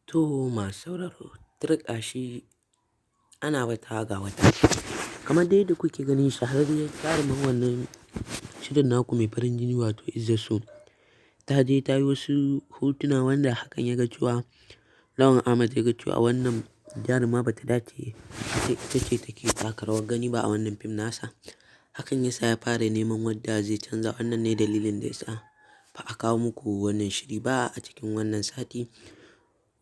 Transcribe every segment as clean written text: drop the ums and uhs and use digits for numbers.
To masu sauraro, turƙa shi ana wata ga wata. Kamar dai yadda kuke gani, shahararriyar jaruman wannan shirin naku mai farin jini, wato Izzar So, ta je ta yi wasu hotuna wanda hakan ya ga cewa Lawan Ahmad ya ga cewa wannan jaruma ba ta dace ita ce take taka rawar gani ba a wannan fim nasa. Hakan ya sa ya fara neman wadda zai canza. Wannan ne dalilin da ya sa ba a kawo muku wannan shiri ba a cikin wannan sati.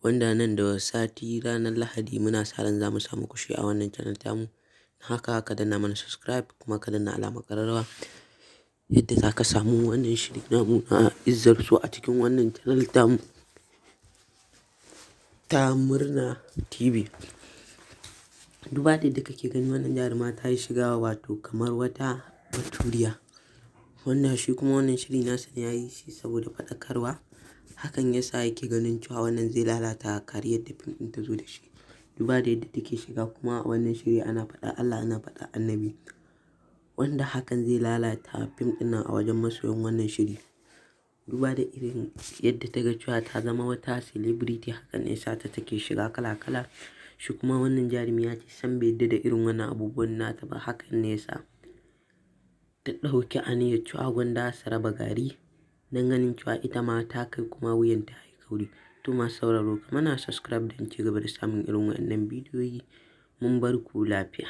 Wanda nan da sati ranar Lahadi muna sa ran za mu samu ku shi a wannan channel tamu. Haka ka danna mana subscribe kuma ka danna alamar ƙararrawa yadda za ka samu wannan shiri namu na Izzar So a cikin wannan channel tamu ta Murna TV. Duba da yadda kake gani, wannan jaruma ta yi shiga wato kamar wata baturiya. Wannan shi kuma wannan shiri nasa ne ya yi shi saboda faɗakarwa. Hakan ya sa yake ganin cewa wannan zai lalata kariyar da fim ɗin ta zo da shi. Duba da yadda take shiga, kuma a wannan shiri ana faɗa Allah, ana faɗa Annabi. Wanda hakan zai lalata fim ɗin nan a wajen masoyan wannan shiri. Duba da irin yadda ta ga cewa ta zama wata celebrity, hakan ne ya sa ta take shiga kala kala. Shi kuma wannan jarumi ya ce sam bai yarda da irin wannan abubuwan nata ba. Hakan ne ya sa ta ɗauki aniyar cewa gwanda su raba gari don ganin cewa ita ma ta kai kuma wuyanta ya yi kauri. To masu sauraro, ka mana subscribe don ci gaba da samun irin waɗannan bidiyoyi. Mun bar ku lafiya.